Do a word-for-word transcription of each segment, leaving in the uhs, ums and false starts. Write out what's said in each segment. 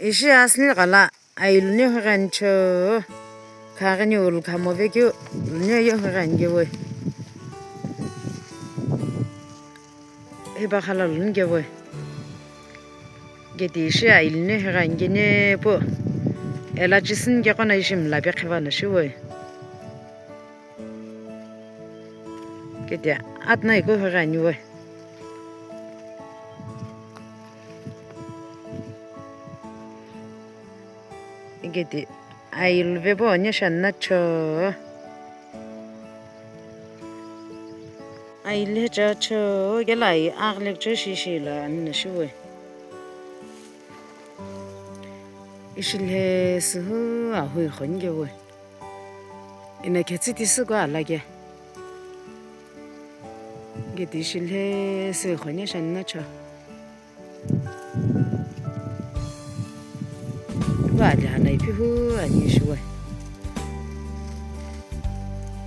Ishi asüni ghala ailuni hughencho. Khaghini ulu khamove keu luni yo hughenkewe. Hipa khala luni kewe. Keti ishi ailuni hughenkene pu. Ela chisini keqo na ishi mlape khivana shiwe. Keti atna iko hughenwe. Keti ailu vepo onyesha nacho. Ailu hecha cho kela ai aghilek cho shishi la ani na shiwe. Ishi lhe sühü ahui khonikewe. Ina khetsiti süko alake. Keti ishi lhe sühü khonyesha nacho. Ipu ali hana ipi hu ani shiwe.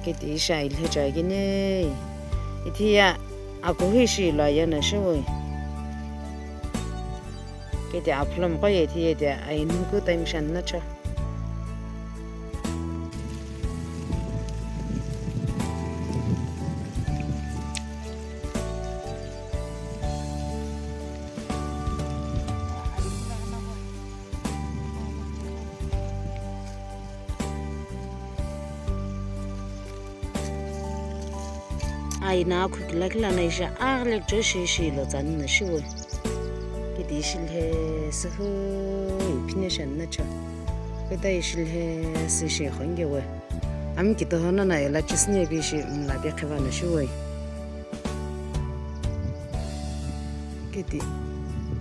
Keti ishi ailhe chakene. Ithi ya akuhi shi lo ayana shiwe. Keti aphulom qoye ithi ye te ainu ku time shan nacho. Aina akhu kila kila na ishi aghilek cho shishi lo tsani na shiwe. Keti ishi lhe sühü iphine shan nacho. Keta ishi lhe süshi khonikewe. Ami kitohono na ela chisini epi ishi mlape khivana shiwe. Keti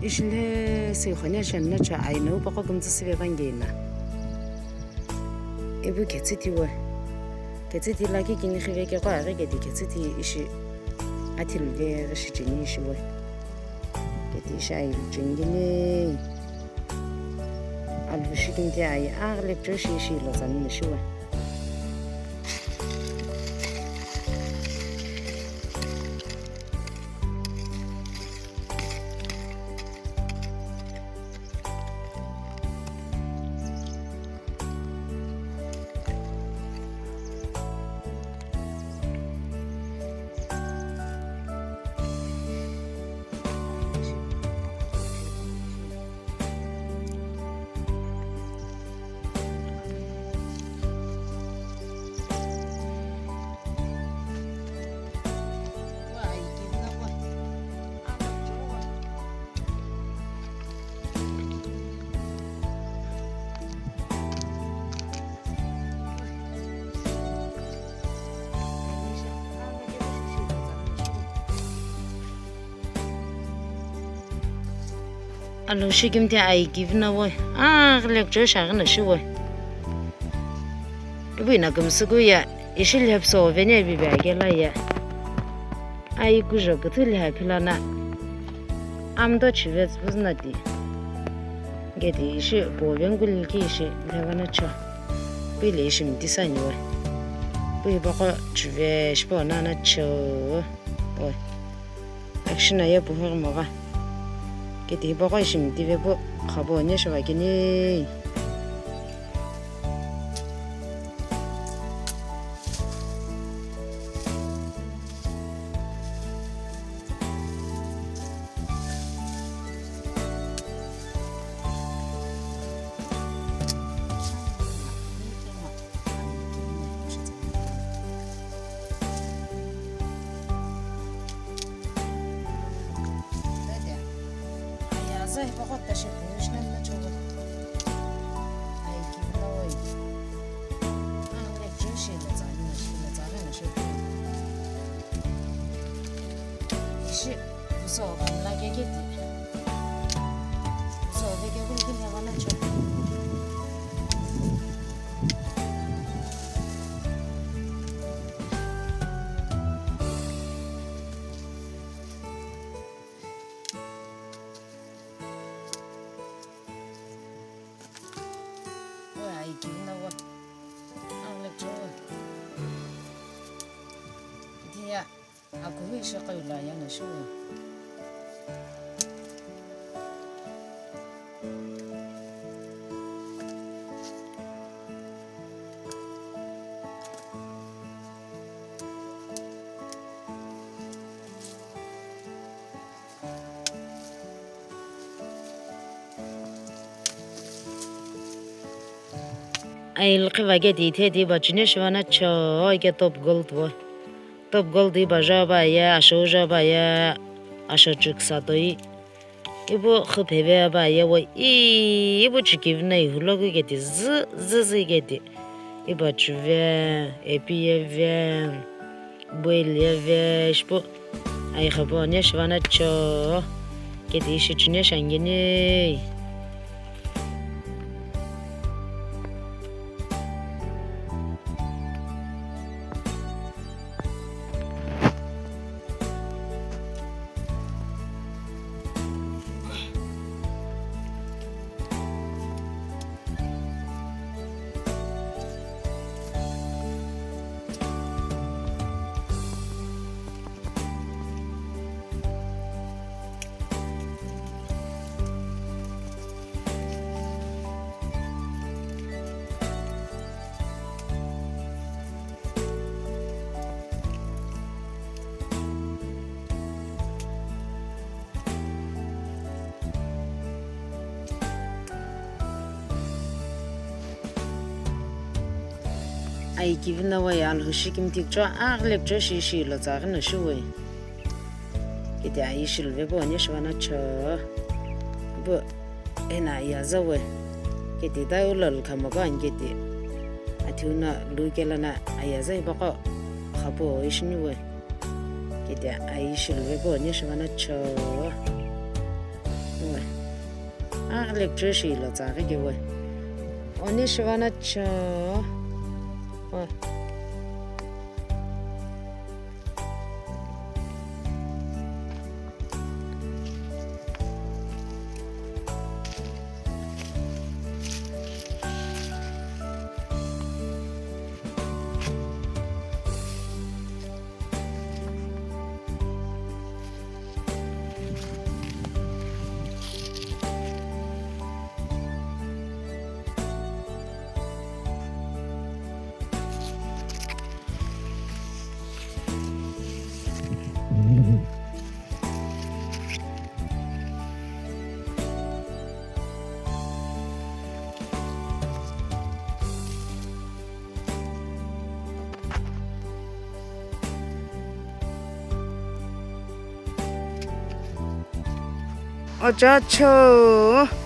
ishi lhe sühü khonyesha nacho aina upaqo kümtsü süve vangeina. Ipu khetsiti we. Khetsiti la kikini khive keqo aghi keti khetsiti ishi athilu ve ghi shicheni ishi we. Keti ishi ailu chengini. Alu shikimthi ai aghilek cho shishi lo tsani na shiwe. Alu shikimthi ai kivina we, aghilek cho shaghi na shiwe. Ipu ina kümsüku ye, ishi lhepso veni avive akela ye. Ai kujo küthü lhe aphilana. Amdo chive tsüpüzü na ti. Keti ishi po venguli ki ishi lhevana cho. Pu ile ishi mti sani we. Pu hipaqo chive shipo nana cho. Oi. Action aye puhughi moga. Keti hipaqo ishi mti vepu khabo onyesha vakeni. Ishi, puso ghamla keketi. Puso vekekulu kini ghana cho. Oi, ai kivina wa. Ang lecture. Dia, aku hi shaqai la yana shu. Ailkhiva keti itheti iba chine shivanacho ke top gold vo. Top gold iba jaba ye, asho jaba ye, asho chuksa toi. Ibu khüpheve aba ye vo, i, ibu chikivina ihuloku keti zü, zü, zü keti. Iba chuve, epi yeve, boil yeve, shipu. Aigha vo ne shivanacho. Keti ishi chine shangini. Ai kivina wai alhou shi kimthikicho aghile kicho shi shi lo tsaghi no shi wai. Keti ayi shiluve vo ne shivanacho. Vo ena ayi aza vo. Keti ta ulo lukhamoko ani keti. Athiu no lu kela na ayi aza ipaqo. Khapu ishini vo. Keti ayi shiluve vo ne shivanacho. Vo. Aghile kicho shi lo tsaghi ke vo. One shivanacho. Vo. Acha cho.